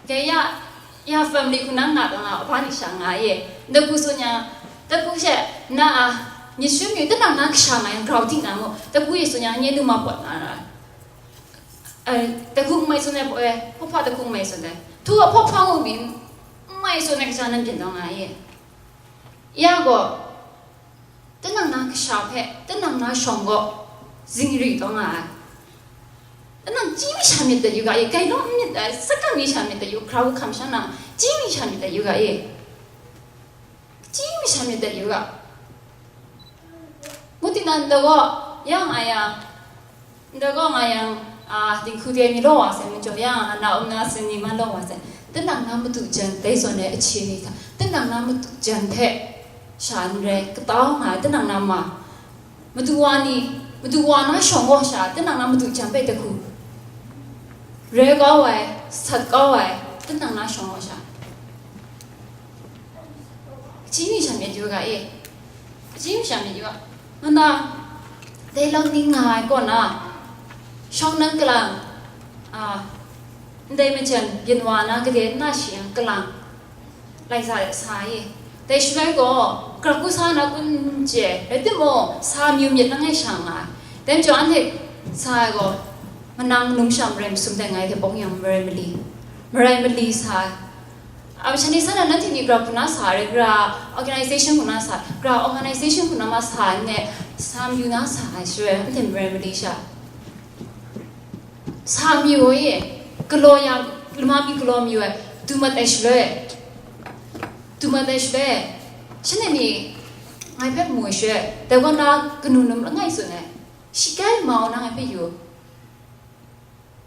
Dai ya, ya family hku nang nga kau nga, a, hpa ni sha nga ye. Daku tsun yang, daku she, na a, myit shu myu, tinang na kasha nga yang, grau di na mu, daku e tsun yang, nye lu ma pawt na ra. Ai, daku n mai tsun ai pawt e, hpawhpa daku n mai tsun ai. Htu a hpawhpa ngu byin, n mai tsun ai kasha nan byin taw nga ye. Ya gaw, tinang na kasha hpe, tinang na shawng gaw, zingri taw nga ai. Tinang chyi mi sha myit dat yu ga, gai law n myit ai, sakan mi sha myit dat yu, grau hkam sha na, chyi mi sha myit dat yu ga, chyi mi sha myit dat yu ga. Ngu di na, nta gaw, ya nga yang, nta gaw nga yang, a, dinghku de mi law wa sai, majaw ya nga, na um na sin ni ma law wa sai, tinang na madu jan, dai zawn ai ahkying ni hta, tinang na madu jan hpe sha n rai, katau nga ai, tinang na ma, madu wa ni, madu wa na shawng gaw sha, tinang na madu jan hpe daku, rai kau ai, sat kau ai, tinang na shawng gaw sha. Chyi mi sha myit yu ga e. Chyi mi sha myit yu ga. Nna, dai lam ni nga ai kaw na, shawng nang kalang, a, ndai majan byin wa na gade nna shi yang kalang, lai sa de sa e. Dai shaloi gaw, grau hku sa na kun n chye, rai timung, sa myu myit langai sha nga ai. Dai majaw anhte sa ai gaw, manang num sha marai masum dai ngai hte bawng yang marai mali, marai mali sa ai. A, masha ni sa na, nanhte ni gra hku na sa ai, gra organization hku na sa ai, gra organization hku na ma sa ai, ne, sa mayu na sa ai, shaloi anhte marai mali sha. Sa mayu e, galaw ya, lama mi galaw mayu e, du mat ai shaloi, du mat ai shaloi, shanhte ni ngai hpe mu ai shaloi, dai gaw na kanu num langai tsun ai, shi kai mau na ngai hpe yu.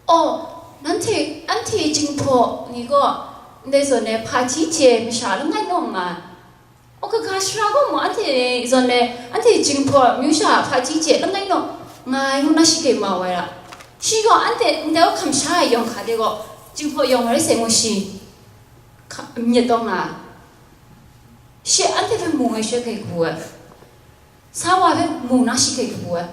Oh, nanhte, anhte Jinghpaw ni gaw, ndai zawn e hpaji hte masha langai naw nga ai. O kaga shara gaw mu, anhte zawn e, anhte Jinghpaw amyu sha hpaji hte langai naw nga ai ngu na shi kai mau ai ra. Shi gaw anhte ndai hkam sha ai yawng hka de gaw, Jinghpaw yawng rai sai ngu shi hka-, myit taw nga ai. Shi anhte hpe mu ai shaloi kai kabu ai. Sa wa hpe mu na shi kai kabu ai.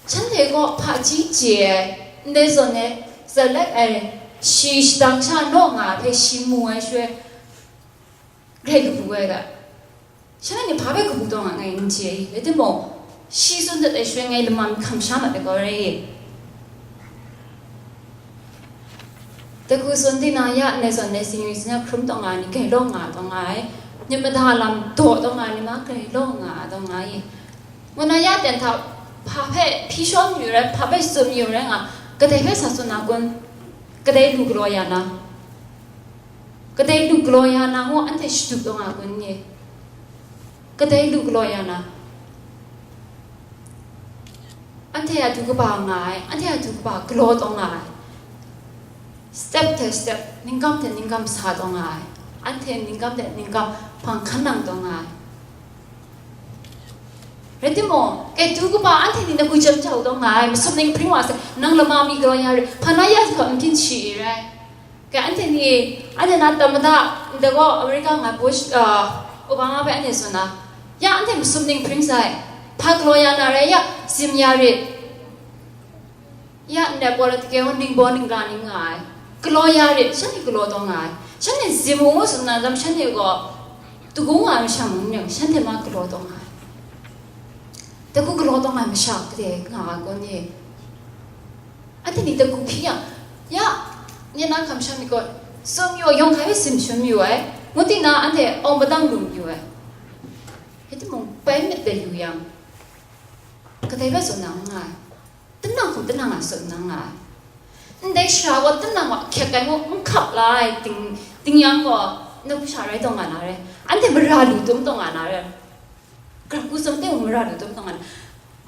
Shanhte gaw hpaji hte ai, ndai zawn e, zalet ai, shi shadang sha naw nga ai hpe shi mu ai shaloi, grai kabu ai ga. Shanhte ni hpa hpe kabu taw nga ngai n chye i, rai timung, shi tsun dat ai shaloi ngai lama mi hkam sha mat ai gaw rai i. Dai hku tsun di na, ya ndai zawn e, singwi singya hkrum taw nga ai ni, grai law nga taw nga ai, myit mada lam daw taw nga ai ni ma, grai law nga taw nga ai. Ngu na ya ten hta, hpa hpe hpyi shawn mayu rai, hpa hpe tsun mayu rai nga, kadai hpe sa tsun na kun? Kadai lu galaw ya na? Kadai lu galaw ya na ngu anhte shadu taw nga kun ni? Kadai lu galaw ya na? Anhte a du kaba nga ai, anhte a du kaba galaw taw nga ai. Step hte step, ningkam hte ningkam sa taw nga ai. Anhte ningkam hte ningkam hpang hkan nang taw nga ai. Rai timung, kai du kaba anhte ni na hku jam jau taw nga ai, masum ning hpring wa sai, nang lama mi galaw ya rit, hpa na ya zahtawt n byin shi i rai. Kai anhte ni, anhte na tamada, ndai gaw America nga Bush, ah, Obama hpe anhte tsun na, ya anhte masum ning hpring sai, hpa galaw ya na rai, ya, zim ya rit. Ya ndai political ningbaw ningla ni nga ai, galaw ya rit, shanhte galaw taw nga ai. Shanhte zim u ngu tsun na lam, shanhte gaw, dagu nga ai masha mung n ring, shanhte ma galaw taw nga ai. Dagu galaw taw nga ai masha kadai nga ai gaw ni? Anhte ni dagu hpyi yang, ya, nye na hkam sha myit gaw, tsun yu, yawng hkai hpe tsun shangun yu ai, ngu di na anhte awng padang lu yu ai. Rai timung, bai myit de yu yang, kadai bai tsun na n nga ai, tinang hkum tinang a tsun na n nga ai. Ndai shara gaw tinang wa hkyek ai ngu n hkap la ai ting, ting yang gaw, na hku sha rai taw nga na re, anhte mara lu tum taw nga na re. Gara hku tsawm teng mung mara lu tum taw nga na.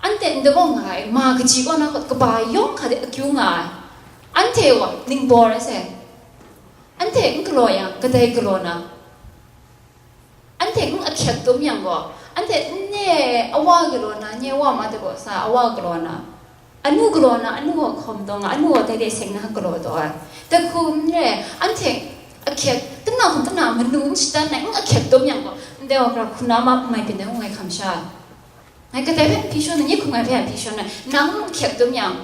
Anhte ndai gaw nga ai, ma kaji kaw na kaba yawng hkra de akyu nga ai. Anhte gaw ningbaw rai sai. Anhte n galaw yang, kadai galaw na? Anhte n ahkyek tum yang gaw, anhte n-, nye awa galaw na, nye wa ma de gaw sa, awa galaw na? Anu galaw na, anu gaw hkawm taw nga, anu gaw dai dai seng na galaw taw ai. Dai hku n re, anhte ahkyek, tinang hkum tinang manu n shatan ai, n ahkyek tum yang gaw, ndai wa gara hku na ma n mai byin ai ngu ngai hkam sha ai. Ngai kadai hpe hpyi shawn ai, nye hkum ngai hpe hpyi shawn ai, nang n ahkyek tum yang,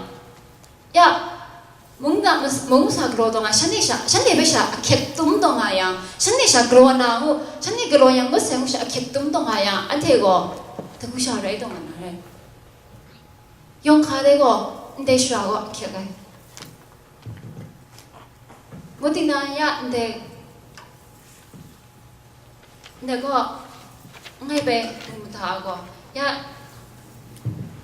ya, mung na mas-, mung masa galaw taw nga, shanhte sha, shanhte hpe sha ahkyek tum taw nga yang, shanhte sha galaw na ngu, shanhte galaw yang ngut sai ngu sha ahkyek tum taw nga yang, anhte gaw, dai hku sha rai taw nga na rai. Yawng hka de gaw, ndai shara gaw ahkyek ai. Ngu di na, ya ndai, ndai gaw, ngai bai mu mada gaw, ya,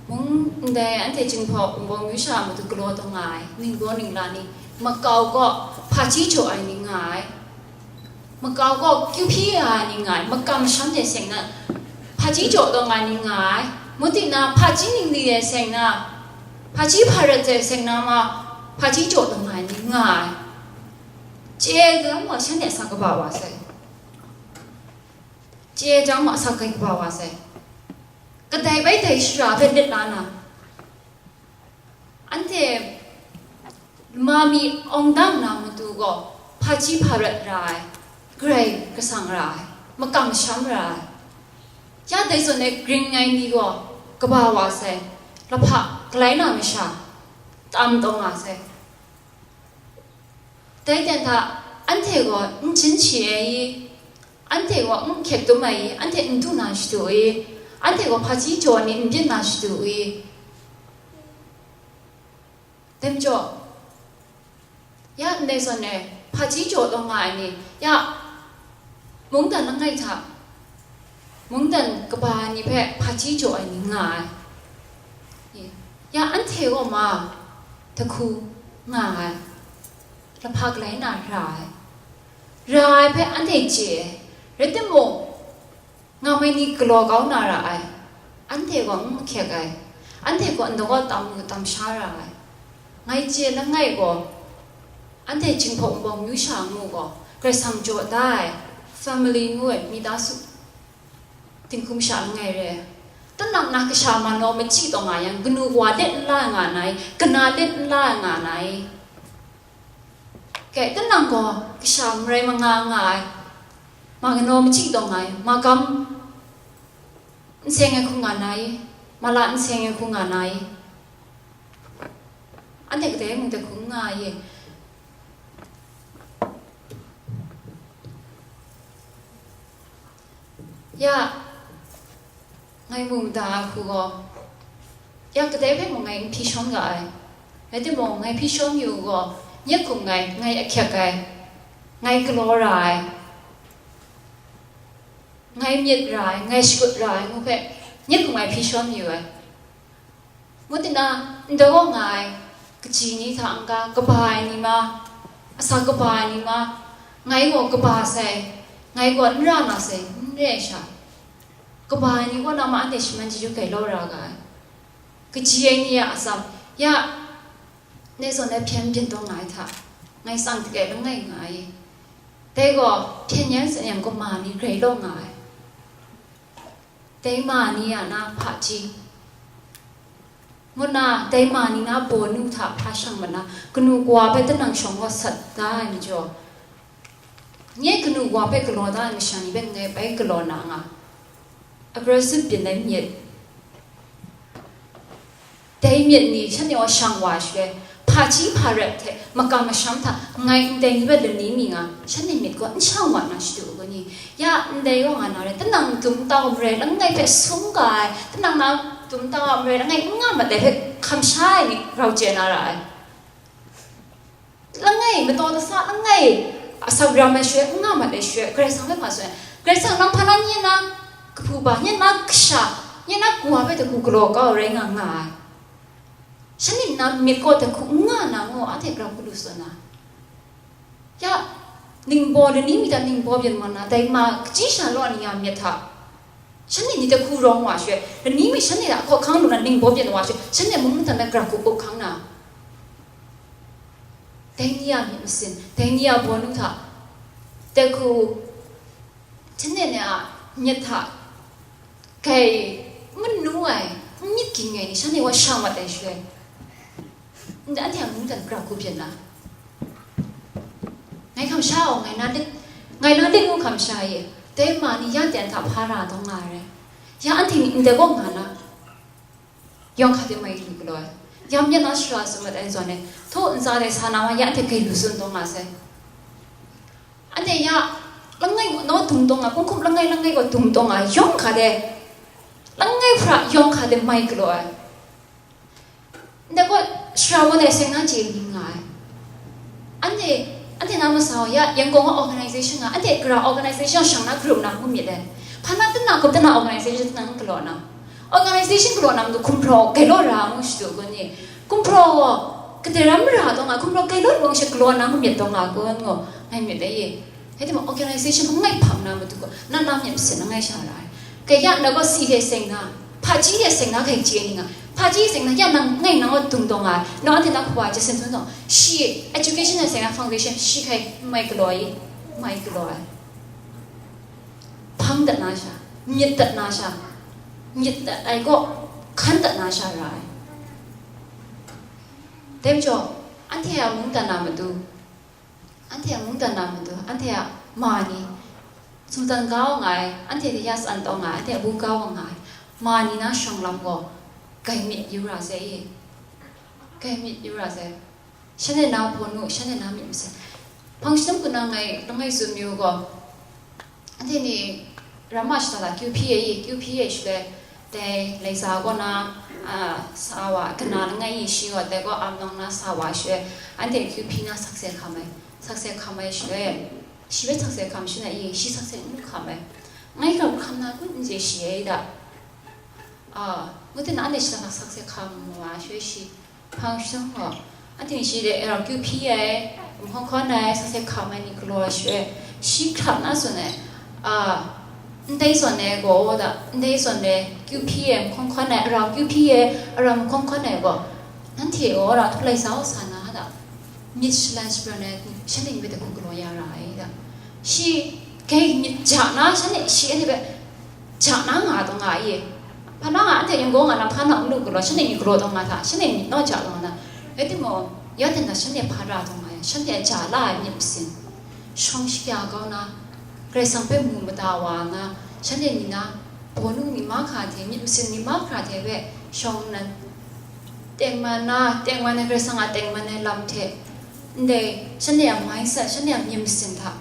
mung ndai anhte Jinghpaw Wunpawng yu sha matu galaw taw nga ai, ningbaw ningla ni, makau gaw hpaji jaw ai ni nga ai. Makau gaw kyu hpyi ya ai ni nga ai, makam masham de seng na, hpaji jaw taw nga ai ni nga ai, ngu di na, hpaji ningli de seng na, hpaji hparat de seng na ma, hpaji jaw taw nga ai ni nga ai. Chye ai jang ma, shanhte sa kaba wa sai. Chye ai jang ma, sa kai kaba wa sai. Kadai bai dai shara hpe lit la na, anhte lama mi awng dang na matu gaw, hpaji hparat ra ai, Karai Kasang ra ai, makam masham ra ai. Ya dai zawn e gring ai ni gaw, kaba wa sai, lahpa galai na masha, tam taw nga sai. Dai ten hta, anhte gaw n jin shi ai i? Anhte gaw n hkyek tum ai i? Anhte n du na shadu i? Anhte gaw hpaji jaw ni n byin na shadu i? Dai majaw, ya ndai zawn e hpaji jaw taw nga ai ni, ya mungdan langai hta, mungdan kaba ai ni hpe hpaji jaw ai ni nga ai. Ya anhte gaw ma, dai hku, nga ai, lahpa galai na ra ai, ra ai hpe anhte chye ai, rai timung, nga mai ni galaw kau na ra ai, anhte gaw n hkyek ai, anhte gaw ndai gaw tam lu tam sha ra ai. Ngai chye langai gaw, anhte Jinghpaw Wunpawng myu sha ngu gaw, Karai Kasang jaw da ai, family ngu ai, midasu dinghkum sha langai re ai. Tinang na kasha manaw machyi taw nga yang, kanu wa let n la nga na i, kana let n la nga na i. Kai, tinang gaw kasha marai manga nga ai, ma kanaw machyi taw nga ai, ma gam n seng ai hku nga na i, ma la n seng ai hku nga na i, anhte kadai mung dai hku n nga ai. Ya, ngai mu mada ai hku gaw, ya kadai hpe mung ngai n hpyi shawm ga ai. Rai timung, ngai hpyi shawm yu u gaw, nye hkum ngai, ngai ahkyek ai, ngai galaw ra ai, ngai myit ra ai, ngai shakut ra ai ngu hpe, nye hkum ngai hpyi shawm yu ai. Ngu nna, ndai gaw nga ai, kaji ni hta n-ga, kaba ai ni ma, asak kaba ai ni ma, ngai gaw kaba sai, ngai gaw n ra na sai, n re ai sha, kaba ai ni kaw na ma anhte shaman chyeju grai law ra ga ai. Kaji ai ni a atsam, ya, ndai zawn ai hpyen byin taw nga ai hta, ngai tsang dagrai langai nga ai. Dai gaw, hpyen yan tsun yang, kaba ai ni grai law nga ai. Dai ma ni a na hpaji, ngu nna dai ma ni na baw nu hta hpa shang mat na, kanu kawa hpe tinang shawng gaw sat da ai majaw, nye kanu kawa hpe galaw da ai masha ni hpe ngai bai galaw na nga, aggressive byin ai myit. Dai myit ni shanhte wa shang wa shaloi, hpaji hparep hte makam masham hta ngai ndai ni hpe lani mi nga, shanhte myit gaw n shang wa na shadu u ga ni? Ya, ndai gaw nga na re, tinang dum tau marai langai hpe sum ga ai, tinang na dum tau a marai langai n nga mat ai hpe hkam sha ai ni rau chye na ra ai. Langai, mataw dasa langai, asak ram ai shaloi, n nga mat ai shaloi, Karai Kasang hpe hpa tsun ai. Karai Kasang nang hpa na nye na kahpu ba, nye na kasha, nye na kawa hpe dai hku galaw kau rai nga nga ai. Shanhte na myit kaw dai hku n nga na ngu, anhte grau hku lu tsun na. Ya, ningbaw, lani mi hta ningbaw byin wa na, dai ma kaji sha law ni a myit hta, shanhte ni dai hku rawng wa shaloi, lani mi shanhte a hkawhkang lu na ningbaw byin wa shaloi, shanhte mung mungdan na grau hku up hkang na. Dai ni a myit masin, dai ni a baw nu hta, dai hku, hten de ni a myit hta, grai manu ai, n myit ging ai ni, shanhte wa shang mat ai shaloi, ndai anhte a mungdan grau hku byin na. Ngai hkam sha gaw, ngai na lit, ngai na lit ngu hkam sha ye, dai ma ni ya ten hta hpa ra taw nga ai re. Ya anhte ni ndai gaw nga na. Yawng hkra de mai lu galaw ai. Ya myit na shara tsun mat ai zawn e, htaw ntsa de sa na wa ya anhte grai lu tsun taw nga sai. Anhte ya langai naw dung taw nga, hkum hkum langai langai gaw dung taw nga, yawng hkra de, langai hpra yawng hkra de mai galaw ai. Ndai gaw shara wa ai seng na chye ning nga ai. Anhte, anhte na masa ya, Yangon a organization nga, anhte gara organization shang na group na ngu myit ai. Hpa na tana hkum tana organization tana n galaw na. Organization galaw na matu hkumhpraw grai law ra ngu shadu kun ni? Hkumhpraw gaw, kadai ram mara taw nga, hkumhpraw grai law lawng she galaw na ngu myit taw nga kun ngu, ngai myit ai ye. Rai timung, organization langai hpang na matu gaw, na na myit masin langai sha ra ai. Kaya na gaw si hte seng na, hpaji hte seng na, grai chye ni nga, hpaji seng na, ya nang ngai nang gaw dung taw nga ai, nang anhte na hpawa Jason tsun taw, shi education hte seng na foundation, shi hkai n mai galaw ai, n mai galaw ai. Hpang dat na sha, myit dat na sha, myit dat ai gaw, hkan dat na sha ra ai. Dai majaw, anhte a mungdan na matu, anhte a mungdan na matu, anhte a ma ni, sumtan kau nga ai, anhte hte ya tsan taw nga ai, anhte a bu kau nga ai, ma ni na shawng lam gaw, grai myit yu ra sai e. Grai myit yu ra sai. Shanhte na hpaw nu, shanhte na myit masin. Hpang shadawn hku na ngai langai tsun mayu gaw, anhte ni ramma shata hta kyu hpyi ai i, kyu hpyi ai shaloi, dai Laiza kaw na, a, sa wa, kana langai i, shi gaw dai gaw Amlong na sa wa shaloi, anhte kyu hpyi na sakse hkam ai, sakse hkam ai shaloi, shi hpe sakse hkam shin ai i, shi sakse n lu hkam ai, ngai grau hkam na kun n chye shi ai da. A, ngu tin, anhte shata hta sakse hkam wa shaloi shi, hpang shadawn gaw, Anhte shi de, e rau kyu hpyi ai, mahkawn hkawn ai, sa se hkam ai ni galaw ai shaloi, shi hkrat na zawn ai, a, ndai zawn ai gaw da, ndai zawn ai, kyu hpyi ai, mahkawn hkawn ai, a rau kyu hpyi ai, a rau mahkawn hkawn ai gaw, nanhte gaw ra htu lai sa u sa na da, myit shalan shapran ai, shanhte ni hpe hku galaw ya ra ai da. Shi, gai myit ja na, shanhte shi anhte hpe, ja na nga taw nga i. Hpa na nga, anhte yin gaw nga na, hpa na n lu galaw, shanhte myit galaw taw nga hta, shanhte myit naw ja taw nga na. Rai timung, ya hten na shanhte hpa ra taw nga yang, shanhte a ja la ai myit masin, shawng shakya kau na, Karai Kasang hpe mu mada wa na, shanhte ni na, bawnu ni mahkra hte, myit masin ni mahkra hte hpe shawng nnan tengman na, tengman ai Karai Kasang a tengman ai lam hte, ndai shanhte a mindset, shanhte a myit masin hta,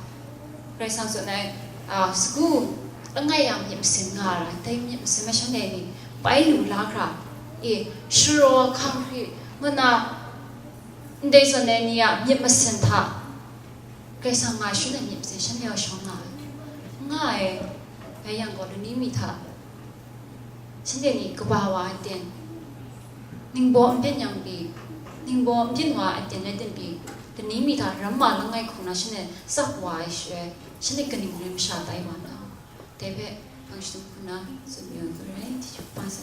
Karai Kasang tsun ai, a, sagu langai yang myit masin nga ra, dai myit masin hpe shanhte ni bai lu la hkra, e, sharaw hkam hkri, ngu na, ndai zawn ai ni a myit masin hta, Karai Kasang nga shun ai myit masin shanhte a shawng nga ai. Nga ai, rai yang gaw, lani mi hta, shanhte ni kaba wa ai ten, ningbaw n byin yang pyi, ningbaw n byin wa ai ten rai tim pyi, lani mi hta ramma langai hku na shanhte tsap wa ai shaloi, shanhte kaning rai masha tai wa na, dai hpe hpang shadum hku na tsun yu ai hku rai, hpa sa.